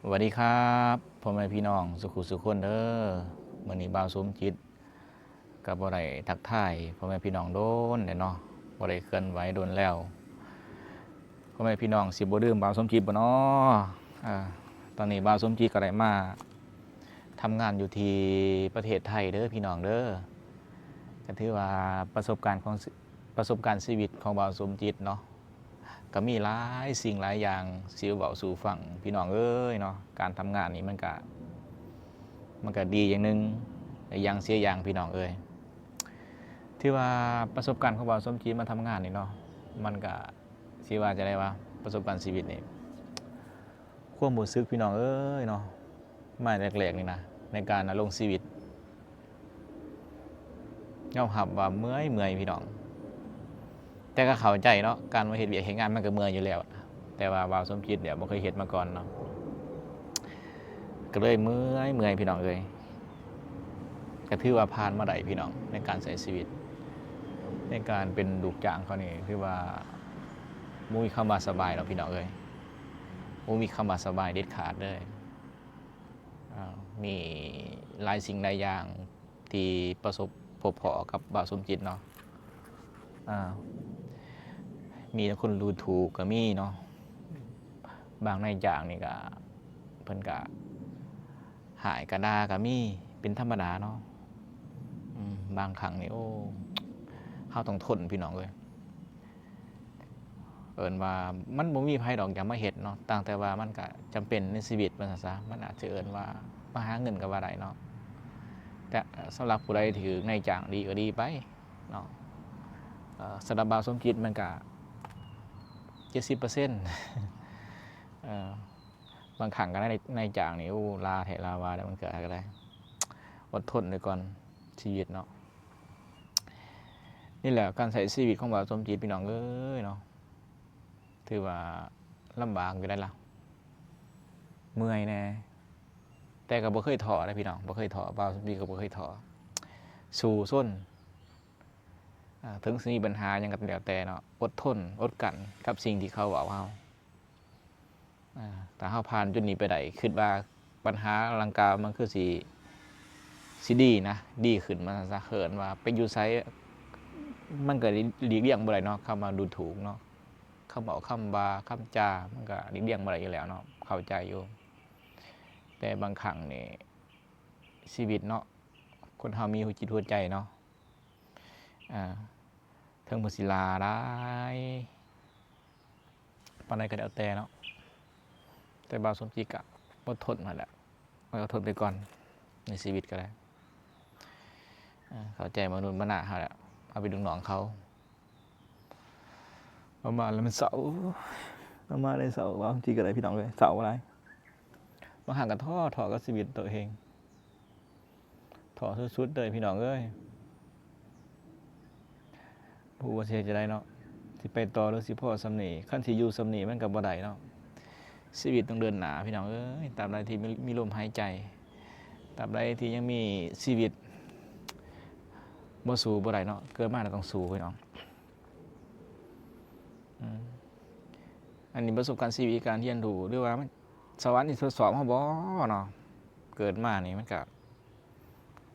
ສະຫວັດດີຄັບ ພໍ່ແມ່ພີ່ນ້ອງສຸຂູສຸຄົນເດີ. ມື້ນີ້ບ່າວສົມຈິດກໍບໍ່ໄດ້ທັກທາຍພໍ່ແມ່ພີ່ນ້ອງດົນແລ້ວເນາະ, ບໍ່ໄດ້ເຄື່ອນໄຫວດົນແລ້ວ. ພໍ່ແມ່ພີ່ນ້ອງຊິບໍ່ລືມບ່າວສົມຈິດບໍ່ເນາະ? ອາ ຕອນນີ້ບ່າວສົມຈິດກໍໄດ້ມາທຳງານຢູ່ທີ່ປະເທດໄທເດີພີ່ນ້ອງເດີ. ກໍຖືວ່າປະສົບການຂອງ ປະສົບການຊີວິດຂອງບ່າວສົມຈິດເນາະ ກໍມີຫຼາຍສິ່ງຫຼາຍຢ່າງຊິເວົ້າສູ່ຟັງພີ່ນ້ອງເອີຍເນາະ. ການທຳງານນີ້ມັນກະ ມັນກະດີຢ່າງໜຶ່ງ ແລະ ຢ່າງເສຍຢ່າງພີ່ນ້ອງເອີຍ. ຖືວ່າປະສົບການຂອງບ່າວສົມຈິດມາທຳງານນີ້ເນາະ ມັນກະ ຊິວ່າຈັ່ງໃດວະ ປະສົບການຊີວິດນີ້ ຄວາມຮູ້ສຶກພີ່ນ້ອງເອີຍເນາະ ມາແລກໆນີ້ນະ ໃນການດຳລົງຊີວິດ ຍອມຮັບວ່າເມື່ອຍໆ ພີ່ນ້ອງ. ແຕ່ກໍເຂົ້າໃຈເນາະ ການມາເຮັດວຽກເຮັດງານມັນກໍເມື່ອຍຢູ່ແລ້ວ, ແຕ່ວ່າບ່າວສົມຈິດນີ້ບໍ່ເຄີຍເຮັດມາກ່ອນເນາະ ກໍເລີຍເມື່ອຍໆ ພີ່ນ້ອງເອີຍ. ກໍຖືວ່າຜ່ານມາໄດ້ພີ່ນ້ອງ ໃນການໃຊ້ຊີວິດ ໃນການເປັນລູກຈ້າງເຂົານີ້ ຖືວ່າບໍ່ມີຄຳວ່າສະບາຍດອກພີ່ນ້ອງເອີຍ, ບໍ່ມີຄຳວ່າສະບາຍເດັດຂາດເລີຍ. ອາ ມີຫຼາຍສິ່ງຫຼາຍຢ່າງທີ່ປະສົບພົບພໍ້ກັບບ່າວສົມຈິດເນາະ. ອາ ມີແຕ່ຄົນດູຖູກກໍມີເນາະ, ບາງນາຍຈ້າງນີ້ກໍ ເພິ່ນກໍ ຮ້າຍກະດ່າກະມີ ເປັນທຳມະດາເນາະ. ອືມ ບາງຄັ້ງນີ້ ໂອ້ ເຮົາຕ້ອງທົນພີ່ນ້ອງເອີຍ. ເອີ້ນວ່າມັນບໍ່ມີໃຜດອກຢາກມາເຮັດເນາະ, ຕ່າງແຕ່ວ່າມັນກະຈຳເປັນໃນຊີວິດວ່າຊັ້ນຊະ, ມັນອາດຈະເອີ້ນວ່າມາຫາເງິນກໍວ່າໄດ້ເນາະ. ແຕ່ສຳລັບຜູ້ໃດຖືກນາຍຈ້າງດີກໍດີໄປເນາະ. ເອີ ສຳລັບບ່າວສົມຈິດມັນກະເຈັດສິບເປີເຊັນ ເອີ ບາງຄັ້ງກໍນາຍ ນາຍຈ້າງນີ້ ໂອ້ ລາແທ້ລາວ່າແລ້ວ ບາງເທື່ອກໍໄດ້ ອົດທົນໄວ້ກ່ອນ ຊີວິດເນາະ. ນີ້ແຫຼະການໃຊ້ຊີວິດຂອງບ່າວສົມຈິດ ພີ່ນ້ອງເອີຍເນາະ, ຖືວ່າລຳບາກຢູ່ໃດ໋ລະ ເມື່ອຍແດ່ ແຕ່ກໍບໍ່ເຄີຍທໍ້ເດ້ພີ່ນ້ອງ, ບໍ່ເຄີຍທໍ້, ບ່າວສົມຈິດກໍບໍ່ເຄີຍທໍ້ ສູ້ຊົນ. ອາ ເຖິງຊິມີບັນຫາຫຍັງກໍແລ້ວແຕ່ເນາະ, ອົດທົນ ອົດກັ້ນກັບສິ່ງທີ່ເຂົາເວົ້າເຮົາ. ອາ ຖ້າເຮົາຜ່ານຈຸດນີ້ໄປໄດ້ ຄິດວ່າບັນຫາດັ່ງກ່າວມັນຄືຊິ ຊິດີນະ ດີຂຶ້ນວ່າຊັ້ນຊະ. ເອີ້ນວ່າໄປຢູ່ໃສ ມັນກໍຫຼີກລ່ຽງບໍ່ໄດ້ເນາະ, ຄຳວ່າດູຖູກເນາະ, ຄຳເວົ້າ ຄຳວ່າ ຄຳຈາ ມັນກໍຫຼີກລ່ຽງບໍ່ໄດ້ຢູ່ແລ້ວເນາະ, ເຂົ້າໃຈຢູ່. ແຕ່ບາງຄັ້ງນີ້ ຊີວິດເນາະ ຄົນເຮົາມີຫົວຈິດຫົວໃຈເນາະ. ອາ ເຖິງເພິ່ນຊິຫຼ້າຫຼາຍປານໃດກໍແລ້ວແຕ່ເນາະ, ແຕ່ບ່າວສົມຈິດກະອົດທົນຫັ້ນແຫຼະ, ມັນກໍທົນໄປກ່ອນໃນຊີວິດກໍໄດ້. ອາ ເຂົ້າໃຈມະນຸດມະນະເຮົາແຫຼະ, ເຮົາເປັນລູກນ້ອງເຂົາ. ປະມານແລ້ວມັນເສົ້າ, ປະມານແລ້ວເສົ້າ, ເວົ້າຈິງກໍໄດ້ພີ່ນ້ອງເອີຍ, ເສົ້າຫຼາຍ. ບາງຄັ້ງກໍທໍ້ ທໍ້ກັບຊີວິດຕົວເອງ. ທໍ້ສຸດໆເລີຍພີ່ນ້ອງເອີຍ, ບໍ່ຮູ້ວ່າຊິເຮັດຈັ່ງໃດເນາະ, ຊິໄປຕໍ່ ຫຼື ຊິພໍສ່ຳນີ້. ຄັນຊິຢູ່ສ່ຳນີ້ມັນກໍບໍ່ໄດ້ເນາະ, ຊີວິດຕ້ອງເດີນໜ້າພີ່ນ້ອງເອີຍ. ຕາບໃດທີ່ມີ ມີລົມຫາຍໃຈ, ຕາບໃດທີ່ຍັງມີຊີວິດ ບໍ່ສູ້ບໍ່ໄດ້ເນາະ, ເກີດມາແລ້ວຕ້ອງສູ້ພີ່ນ້ອງ. ອືມ ອັນນີ້ປະສົບການຊີວິດ ການຮຽນຮູ້ ຫຼືວ່າມັນ ສະຫວັນຊິທົດສອບເຮົາບໍ່ເນາະ? ເກີດມານີ້ມັນກະ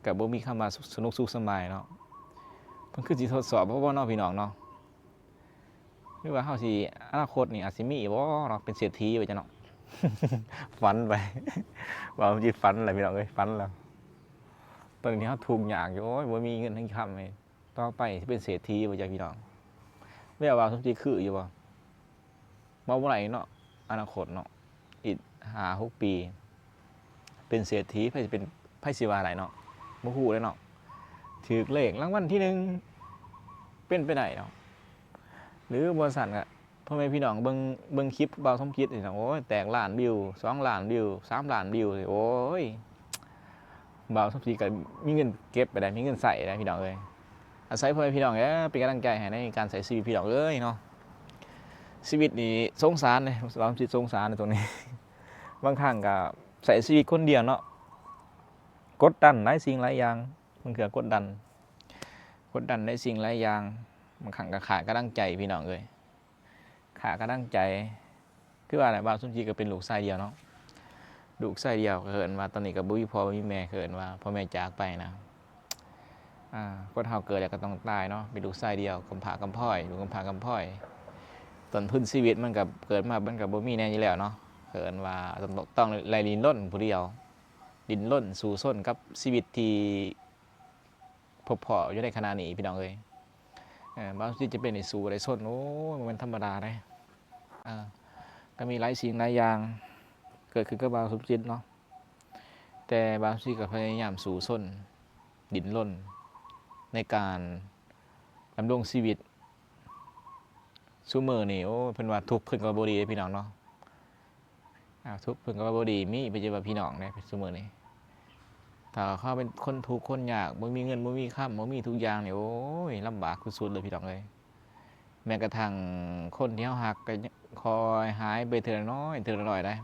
ກະບໍ່ມີຄຳວ່າສະໜຸກສຸກສະບາຍເນາະ, ເພິ່ນຄືຊິທົດສອບເຮົາບໍ່ເນາະ ພີ່ນ້ອງເນາະ? ຫຼືວ່າເຮົາຊິ ອະນາຄົດນີ້ອາດຊິມີບໍ່ເນາະ ເປັນເສດຖີວ່າຊັ້ນເນາະ? ຝັນໄປ ເວົ້າຈິດຝັນແຫຼະ ພີ່ນ້ອງເອີຍ, ຝັນແລ້ວ. ຕອນນີ້ເຮົາທຸກຍາກຢູ່ ໂອ້ຍ ບໍ່ມີເງິນທັງຄຳ ຕໍ່ໄປຊິເປັນເສດຖີບໍ່ຈັກພີ່ນ້ອງ? ແວວວ່າສົມຈິດຄືຢູ່ບໍ່? ເວົ້າບໍ່ໄດ້ເນາະ ອະນາຄົດເນາະ, ອີກຫ້າຫົກປີ ເປັນເສດຖີ ໃຜຊິເປັນ ໃຜຊິວ່າໄດ້ເນາະ? ບໍ່ຮູ້ເດ້ເນາະ. ຖືກເລກລາງວັນທີໜຶ່ງ ເປັນໄປໄດ້ເນາະ. ຫຼືບໍ່ຊັ້ນກະ ພໍ່ແມ່ພີ່ນ້ອງເບິ່ງ ເບິ່ງຄລິບບ່າວສົມຈິດນີ້ນະ ໂອ້ຍ ແຕກລ້ານວິວ ສອງລ້ານວິວ ສາມລ້ານວິວ ໂອ້ຍ ບ່າວສົມຈິດກໍມີເງິນເກັບໄປໄດ້ ມີເງິນໃຊ້ໄດ້ພີ່ນ້ອງເອີຍ. ອາໄສພໍ່ແມ່ພີ່ນ້ອງເອີຍ ເປັນກຳລັງໃຈໃຫ້ໃນການໃຊ້ຊີວິດພີ່ນ້ອງເອີຍເນາະ. ຊີວິດນີ້ສົງສານເດ້ ບ່າວສົມຈິດສົງສານໃນຕົງນີ້. ບາງຄັ້ງກໍໃຊ້ຊີວິດຄົນດຽວເນາະ ກົດດັນຫຼາຍສິ່ງຫຼາຍຢ່າງ, ບາງເທື່ອກົດດັນ ກົດດັນຫຼາຍສິ່ງຫຼາຍຢ່າງ, ບາງຄັ້ງກໍຂາດກຳລັງໃຈພີ່ນ້ອງເອີຍ. ຂາດກຳລັງໃຈ ຄືວ່າແຫຼະ ບ່າວສົມຈິດກໍເປັນລູກຊາຍດຽວເນາະ, ລູກຊາຍດຽວ ກໍເອີ້ນວ່າຕອນນີ້ກໍບໍ່ມີພໍ່ບໍ່ມີແມ່ ກໍເອີ້ນວ່າພໍ່ແມ່ຈາກໄປນະ. ອາ ຄົນເຮົາເກີດແລ້ວກໍຕ້ອງຕາຍເນາະ ເປັນລູກຊາຍດຽວ ກຳພ້າກຳພ້ອຍ ລູກກຳພ້າກຳພ້ອຍ. ຕົ້ນທຶນຊີວິດມັນກໍເກີດມາ ມັນກໍບໍ່ມີແນ່ຢູ່ແລ້ວເນາະ ກໍເອີ້ນວ່າຕ້ອງ ຕ້ອງໄດ້ດິ້ນລົນຜູ້ດຽວ ດິ້ນລົນສູ້ຊົນກັບຊີວິດທີ່ ພົບພໍ້ຢູ່ໃນຂະນະນີ້ພີ່ນ້ອງເອີຍ. ເອີ ບ່າວສົມຈິດຈະເປັນໄດ້ສູ້ໄດ້ຊົນ ໂອ້ຍ ບໍ່ແມ່ນທຳມະດາເດ້. ເອີ ກໍມີຫຼາຍສິ່ງຫຼາຍຢ່າງເກີດຂຶ້ນກັບບ່າວສົມຈິດເນາະ ແຕ່ບ່າວສົມຈິດກໍພະຍາຍາມສູ້ຊົນ ດິ້ນລົນໃນການດຳລົງຊີວິດ. ຊຸມື້ນີ້ ໂອ້ຍ ເພິ່ນວ່າທຸກ ເພິ່ນກໍບໍ່ດີເດ້ພີ່ນ້ອງເນາະ. ອາ ທຸກເພິ່ນກໍວ່າບໍ່ດີ ມີໄປເຈີວ່າພີ່ນ້ອງເດ້ຊຸມື້ນີ້. ຖ້າເຮົາເປັນຄົນທຸກຄົນຍາກ ບໍ່ມີເງິນ ບໍ່ມີຄຳ ບໍ່ມີທຸກຢ່າງນີ້ ໂອ້ຍ ລຳບາກສຸດໆເລີຍພີ່ນ້ອງເອີຍ. ແມ້ກະທັ່ງຄົນທີ່ເຮົາຮັກກໍຄ່ອຍຫາຍໄປເທື່ອລະໜ້ອຍ ເທື່ອລະໜ້ອຍໄດ໋.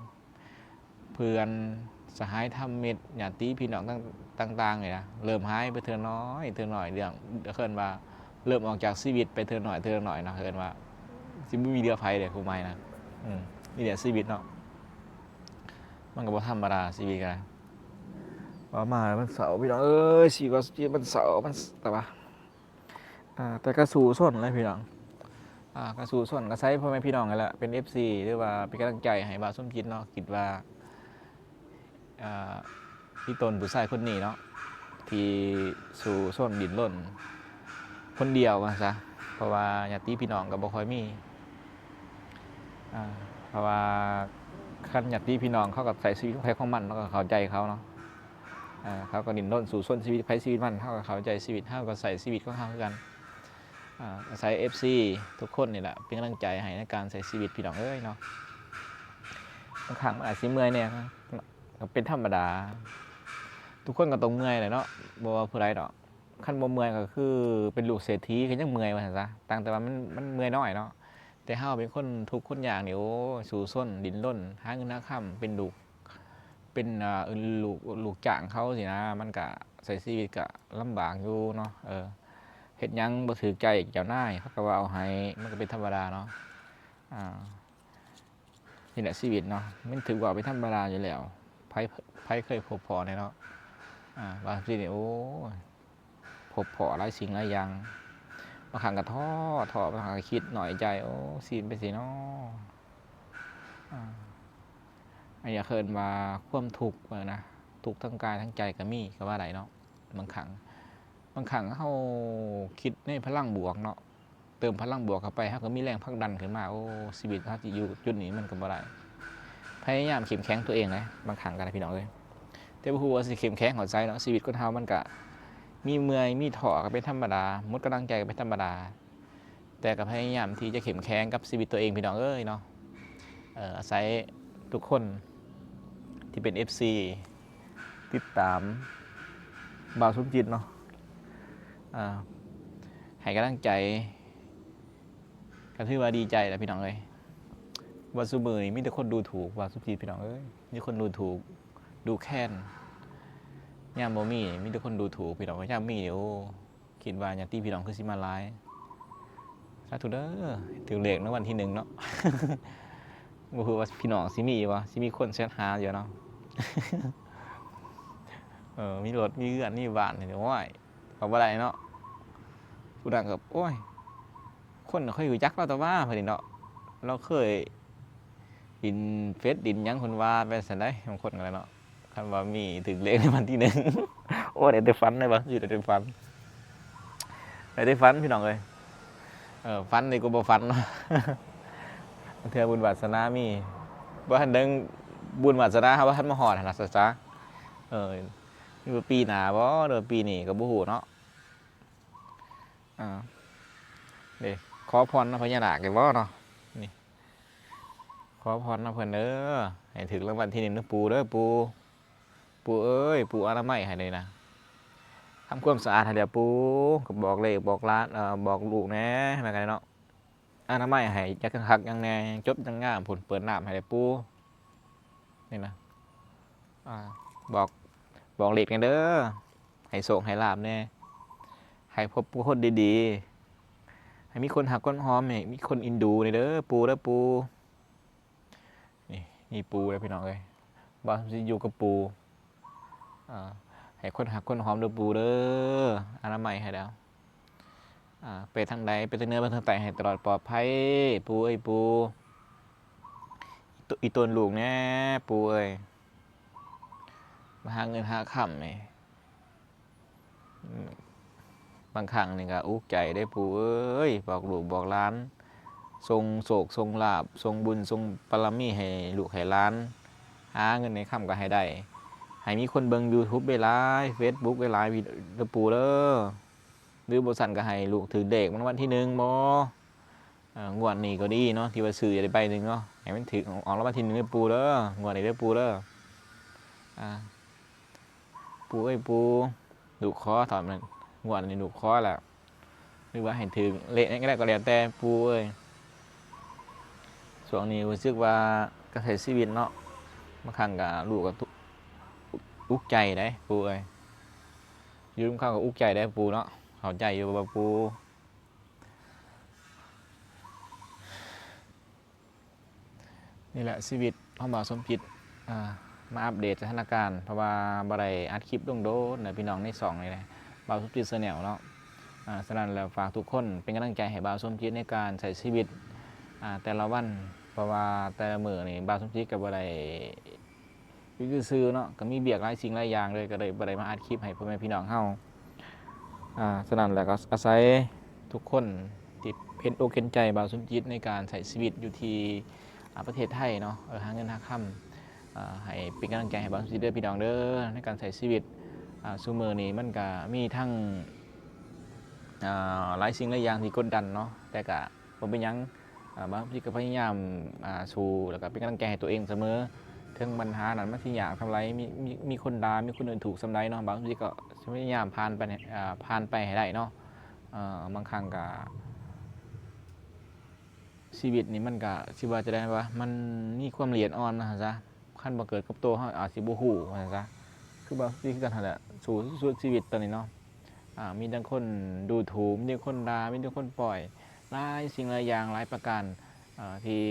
ເພື່ອນສະຫາຍທຳມິດ ຍາດຕິພີ່ນ້ອງຕ່າງໆນີ້ນະ ເລີ່ມຫາຍໄປເທື່ອລະໜ້ອຍ ເທື່ອລະໜ້ອຍ ເລື່ອງ ເອີ້ນວ່າ ເລີ່ມອອກຈາກຊີວິດໄປເທື່ອໜ້ອຍເທື່ອໜ້ອຍເນາະ ເອີ້ນວ່າຊິບໍ່ມີເຫຼືອໃຜເດ້ ຜູ້ໃໝ່ນະ. ອືມ ນີ້ແຫຼະຊີວິດເນາະ ມັນກໍບໍ່ທຳມະດາຊີວິດກໍໄດ້. ເວົ້າມາແລ້ວມັນເສົ້າພີ່ນ້ອງເອີຍ ຊີວິດວັນເສົາມັນ ແຕ່ວ່າ ອາ ແຕ່ກໍສູ້ຊົນແຫຼະພີ່ນ້ອງ. ອາ ກໍສູ້ຊົນ ອາໄສພໍ່ແມ່ພີ່ນ້ອງນີ້ແຫຼະ ເປັນເອັຟຊີ ຫຼືວ່າເປັນກຳລັງໃຈໃຫ້ບ່າວສົມຈິດເນາະ ຄິດວ່າ ອ່າ ອີ່ຕົນຜູ້ຊາຍຄົນນີ້ເນາະ ທີ່ສູ້ຊົນດິ້ນລົນຄົນດຽວວ່າຊະ ເພາະວ່າຍາດຕິພີ່ນ້ອງກໍບໍ່ຄ່ອຍມີ. ອ່າ ເພາະວ່າຄັນຍາດຕິພີ່ນ້ອງເຂົາກໍໃຊ້ຊີວິດຂອງໃຜຂອງມັນ ເຮົາກໍເຂົ້າໃຈເຂົາເນາະ. ເຂົາກໍດີ້ນລົນສູ້ຊົນຊີວິດໃຜຊີວິດມັນ ເຮົາກໍເຂົ້າໃຈຊີວິດ ເຮົາກໍໃຊ້ຊີວິດຂອງເຮົາຄືກັນ. ອາ ອາໄສເອັຟຊີທຸກຄົນນີ້ແຫຼະ ເປັນກຳລັງໃຈໃຫ້ໃນການໃຊ້ຊີວິດພີ່ນ້ອງເອີຍເນາະ. ບາງຄັ້ງມັນອາດຊິເມື່ອຍແດ່ ກໍເປັນທຳມະດາ ທຸກຄົນກໍຕ້ອງເມື່ອຍແຫຼະເນາະ ບໍ່ວ່າຜູ້ໃດດອກ. ຄັນບໍ່ເມື່ອຍກໍຄືເປັນລູກເສດຖີກໍຍັງເມື່ອຍວ່າຊັ້ນຊະ ຕ່າງແຕ່ວ່າມັນ ມັນເມື່ອຍໜ້ອຍເນາະ. ແຕ່ເຮົາເປັນຄົນທຸກຄົນຍາກນີ້ ໂອ້ຍ ສູ້ຊົນດິ້ນລົນຫາເງິນຫາຄຳ ເປັນລູກ ເປັນ ອ່າ ລູກ ລູກຈ້າງເຂົາຊີ້ນະ ມັນກະໃຊ້ຊີວິດກະລຳບາກຢູ່ເນາະ. ເອີ ເຮັດຫຍັງບໍ່ຖືກໃຈເຈົ້ານາຍ ເຂົາກໍເວົ້າໃຫ້ ມັນກໍເປັນທຳມະດາເນາະ. ອ່າ ນີ້ແຫຼະຊີວິດເນາະ ມັນຖືກເວົ້າເປັນທຳມະດາຢູ່ແລ້ວ. ໃຜ ໃຜເຄີຍພົບພໍ້ແດ່ເນາະ ອ່າ ວ່າຊີ້ນີ້ ໂອ້ຍ ພົບພໍ້ຫຼາຍສິ່ງຫຼາຍຢ່າງ ບາງຄັ້ງກໍທໍ້ ທໍ້ ບາງຄັ້ງກໍຄິດນ້ອຍໃຈ ໂອ້ ຊິເປັນຈັ່ງຊີ້ເນາະ. ອ່າ ອັນນີ້ເອີ້ນວ່າຄວາມທຸກນະ ທຸກທັງກາຍທັງໃຈກໍມີ ກໍວ່າໄດ້ເນາະ. ບາງຄັ້ງ ບາງຄັ້ງເຮົາຄິດໃນພະລັງບວກເນາະ ເຕີມພະລັງບວກເຂົ້າໄປ ເຮົາກໍມີແຮງຜັກດັນຂຶ້ນມາ ໂອ້ ຊີວິດເຮົາຊິຢູ່ຈຸດນີ້ມັນກໍບໍ່ໄດ້. ພະຍາຍາມເຂັ້ມແຂງຕົວເອງເດ້ ບາງຄັ້ງກໍໄດ້ພີ່ນ້ອງເອີຍ. ແຕ່ບໍ່ຮູ້ວ່າຊິເຂັ້ມແຂງຮອດໃສເນາະ ຊີວິດຄົນເຮົາມັນກະມີເມື່ອຍ ມີທໍ້ກໍເປັນທຳມະດາ ໝົດກຳລັງໃຈກໍເປັນທຳມະດາ ແຕ່ກໍພະຍາຍາມທີ່ຈະເຂັ້ມແຂງກັບຊີວິດຕົວເອງພີ່ນ້ອງເອີຍເນາະ. ເອີ ອາໄສທຸກຄົນທີ່ເປັນເອັຟຊີ ຕິດຕາມບ່າວສົມຈິດເນາະ ເອີ ໃຫ້ກຳລັງໃຈ ກໍຖືວ່າດີໃຈແລ້ວພີ່ນ້ອງເອີຍ. ວ່າຊຸມື້ນີ້ມີແຕ່ຄົນດູຖູກບ່າວສົມຈິດພີ່ນ້ອງເອີຍ ມີຄົນດູຖູກ ດູແຄນ. ຍາມບໍ່ມີມີແຕ່ຄົນດູຖູກພີ່ນ້ອງເອີຍ ຍາມມີນີ້ ໂອ້ ຄິດວ່າຍາດຕິພີ່ນ້ອງຄືຊິມາຫຼາຍ. ສາທຸເດີ ຖືກເລກໃນວັນທີໜຶ່ງເນາະ. ບໍ່ຮູ້ວ່າພີ່ນ້ອງຊິມີບໍ່ ຊິມີຄົນແຊັດຫາຢູ່ເນາະ. ເອີ ມີລົດ ມີເຮືອນ ມີບ້ານນີ້ ໂອ້ຍ ເອົາບໍ່ໄດ້ເນາະ. ຜູ້ນັ້ນກໍ ໂອ້ຍ ຄົນເຄີຍຮູ້ຈັກລາວແຕ່ວ່າ ເພິ່ນນີ້ເນາະ ລາວເຄີຍຫຼິ້ນເຟສຫຼິ້ນຫຍັງ ເພິ່ນວ່າໄປຊັ້ນໃດ໋ ບາງຄົນກໍໄດ້ເນາະ. ຄັນວ່າມີຖືກເລກໃນວັນທີໜຶ່ງ ໂອ້ ໄດ້ແຕ່ຝັນເດ້ ບາງທີໄດ້ແຕ່ຝັນ ໄດ້ແຕ່ຝັນພີ່ນ້ອງເອີຍ. ເອີ ຝັນດີກວ່າບໍ່ຝັນເນາະ. ເທື່ອບຸນວາສະໜາມີ ບໍ່ທັນເຖິງ ບຸນວາສະໜາເຮົາບໍ່ທັນມາຮອດຫັ້ນນະ ຊະ ເອີ ຫຼືວ່າປີໜ້າບໍ່ ຫຼືວ່າປີນີ້ກໍບໍ່ຮູ້ເນາະ. ອ່າ ເດ້ ຂໍພອນນຳພະຍານາກໄດ້ບໍ່ເນາະ ນີ້ ຂໍພອນນຳເພິ່ນເດີ ໃຫ້ຖືກລາງວັນທີໜຶ່ງເດີ ປູ່ເດີ ປູ່ ປູ່ເອີຍ ປູ່ອະນາໄມໃຫ້ແດ່ນະ ທຳຄວາມສະອາດໃຫ້ແດ່ປູ່ ກໍບອກເລກບອກຫຼານ ເອີ ບອກລູກແດ່ ແມ່ນກໍໄດ້ເນາະ. ອະນາໄມໃຫ້ຈັກຄັກຫຍັງແດ່ ຈົບຫຍັງງາມພຸ້ນ ເປີດນ້ຳໃຫ້ແດ່ປູ່ ນີ້ນະ. ອ່າ ບອກ ບອກເລກແດ່ເດີ ໃຫ້ໂຊກໃຫ້ລາບແດ່ ໃຫ້ພົບຜູ້ຄົນດີໆ ໃຫ້ມີຄົນຮັກຄົນຫອມ ໃຫ້ມີຄົນເອັນດູແດ່ເດີ ປູ່ເດີ ປູ່. ນີ້ ນີ້ປູ່ເດີພີ່ນ້ອງເອີຍ. ບ່າວສົມຈິດຢູ່ກັບປູ່ ອາ ໃຫ້ຄົນຮັກຄົນຫອມເດີປູ່ເດີ ອະນາໄມໃຫ້ແລ້ວ ອາ ໄປທາງໃດ ໄປທາງເໜືອ ໄປທາງໃຕ້ ໃຫ້ຕະຫຼອດປອດໄພ ປູ່ເອີຍປູ່ ອີ່ຕົນລູກແນ່ ປູ່ເອີຍ ມາຫາເງິນຫາຄຳນີ້ ບາງຄັ້ງນີ້ກໍອຸກໃຈເດ້ປູ່ເອີຍ ບອກລູກບອກຫຼານ ສົ່ງໂຊກສົ່ງລາບ ສົ່ງບຸນສົ່ງບາລະມີໃຫ້ລູກໃຫ້ຫຼານ ຫາເງິນໃຫ້ຄຳກໍໃຫ້ໄດ້ ໃຫ້ມີຄົນເບິ່ງຢູທູບຫຼາຍໆ ເຟສບຸກຫຼາຍໆ ເດີປູ່ເດີ ຫຼືບໍ່ຊັ້ນກໍໃຫ້ລູກຖືກເລກລາງວັນທີໜຶ່ງບໍ ເອີ ງວດນີ້ກໍດີເນາະ ທີ່ວ່າຊື້ໄດ້ໃບໜຶ່ງເນາະ ໃຫ້ມັນຖືກອອກລາງວັນທີໜຶ່ງເດີປູ່ເດີ ງວດນີ້ເດີປູ່ເດີ ອາ ປູ່ເອີຍປູ່ ລູກຂໍເທົ່ານັ້ນ ງວດນີ້ລູກຂໍແລ້ວ ຫຼືວ່າໃຫ້ຖືກເລກໃດກໍແລ້ວແຕ່ປູ່ເອີຍ ຊ່ວງນີ້ຮູ້ສຶກວ່າການໃຊ້ຊີວິດເນາະ ບາງຄັ້ງກໍລູກກໍອຸກໃຈເດ້ປູ່ເອີຍ ຢູ່ນຳເຂົາກໍອຸກໃຈເດ້ປູ່ເນາະ ເຂົ້າໃຈຢູ່ບໍ່ປູ່? ນີ້ແຫຼະຊີວິດຂອງບ່າວສົມຈິດ ອາ ມາອັບເດດສະຖານະການ ເພາະວ່າບໍ່ໄດ້ອັດຄລິບລົງໂດນແລ້ວພີ່ນ້ອງ ໃນຊ່ອງນີ້ແຫຼະ ບ່າວສົມຈິດ Channel ເນາະ ອາ ສະນັ້ນແລ້ວຝາກທຸກຄົນເປັນກຳລັງໃຈໃຫ້ບ່າວສົມຈິດໃນການໃຊ້ຊີວິດ ອາ ແຕ່ລະວັນ ເພາະວ່າແຕ່ລະມື້ນີ້ບ່າວສົມຈິດກໍບໍ່ໄດ້ ຢູ່ຊື່ໆເນາະ ກໍມີວຽກຫຼາຍສິ່ງຫຼາຍຢ່າງເລີຍ ກໍເລີຍບໍ່ໄດ້ມາອັດຄລິບໃຫ້ພໍ່ແມ່ພີ່ນ້ອງເຮົາ ອາ ສະນັ້ນແຫຼະກໍອາໄສທຸກຄົນທີ່ເຫັນອົກເຫັນໃຈບ່າວສົມຈິດໃນການໃຊ້ຊີວິດຢູ່ທີ່ ອາ ປະເທດໄທເນາະ ເອີ ຫາເງິນຫາຄຳ ອາ ໃຫ້ເປັນກຳລັງໃຈໃຫ້ບ່າວສົມຈິດເດີພີ່ນ້ອງເດີ ໃນການໃຊ້ຊີວິດ ອາ ຊຸມື້ນີ້ມັນກະມີທັງ ອາ ຫຼາຍສິ່ງຫຼາຍຢ່າງທີ່ກົດດັນເນາະ ແຕ່ກະບໍ່ເປັນຫຍັງ ອາ ບ່າວສົມຈິດກໍພະຍາຍາມ ອາ ສູ້ ແລ້ວກໍເປັນກຳລັງໃຈໃຫ້ຕົວເອງສະເໝີ ເຖິງບັນຫານັ້ນມັນຊິຍາກສ່ຳໃດ ມີ ມີ ມີຄົນດ່າ ມີຄົນດູຖູກສ່ຳໃດເນາະ ບ່າວສົມຈິດກໍຈະພະຍາຍາມຜ່ານໄປ ອາ ຜ່ານໄປໃຫ້ໄດ້ເນາະ ເອີ ບາງຄັ້ງກໍ ຊີວິດນີ້ມັນກະ ຊິວ່າຈັ່ງໃດວະ ມັນມີຄວາມລະອຽດອ່ອນວ່າຊັ້ນຊະ ຄັນບໍ່ເກີດກັບໂຕເຮົາອາດຊິບໍ່ຮູ້ວ່າຊັ້ນຊະ ຄືວ່າຄືກັນຫັ້ນແຫຼະ ສູ້ສຸດຊີວິດຕອນນີ້ເນາະ ອາ ມີທັງຄົນດູຖູກ ມີທັງຄົນດ່າ ມີທັງຄົນປ້ອຍ ຫຼາຍສິ່ງຫຼາຍຢ່າງຫຼາຍປະການ ອາ ທີ່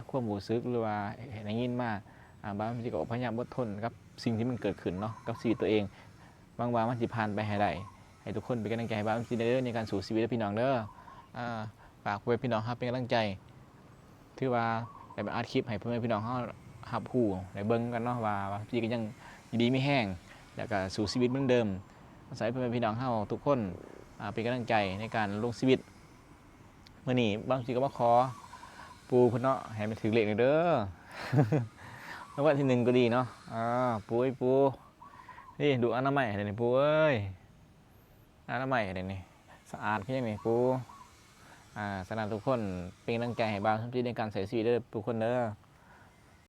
ຄວາມຮູ້ສຶກ ຫຼືວ່າໄດ້ຍິນມາ ອາ ບາງທີກໍພະຍາຍາມອົດທົນກັບສິ່ງທີ່ມັນເກີດຂຶ້ນເນາະ ກັບຊີວິດຕົວເອງ ຫວັງວ່າມັນຊິຜ່ານໄປໃຫ້ໄດ້ ໃຫ້ທຸກຄົນເປັນກຳລັງໃຈໃຫ້ບ່າວເອັມຊີເດີ ໃນການສູ້ຊີວິດເດີພີ່ນ້ອງເດີ ອາ ຝາກພໍ່ແມ່ພີ່ນ້ອງຮັບເປັນກຳລັງໃຈ ຖືວ່າໄດ້ມາອັດຄລິບໃຫ້ພໍ່ແມ່ພີ່ນ້ອງເຮົາຮັບຮູ້ ໄດ້ເບິ່ງກັນເນາະວ່າ ວ່າເອັມຊີກໍຍັງຢູ່ດີມີແຮງ ແລ້ວກໍສູ້ຊີວິດເໝືອນເດີມ ອາໄສພໍ່ແມ່ພີ່ນ້ອງເຮົາທຸກຄົນ ອາ ເປັນກຳລັງໃຈໃນການລົງຊີວິດ ມື້ນີ້ບ່າວເອັມຊີກໍມາຂໍປູ່ເພິ່ນເນາະ ໃຫ້ມັນຖືກເລກແດ່ເດີ ລາງວັນທີໜຶ່ງກໍດີເນາະ ອາ ປູ່ເອີຍປູ່ ນີ້ດູອະນາໄມໃຫ້ແດ່ນີ້ປູ່ເອີຍ ອະນາໄມໃຫ້ແດ່ນີ້ ສະອາດຄືຫຍັງນີ້ປູ່ ອາ ສະນັ້ນທຸກຄົນເປັນກຳລັງໃຈໃຫ້ບ່າວສົມຈິດໃນການໃຊ້ຊີວິດເດີທຸກຄົນເດີ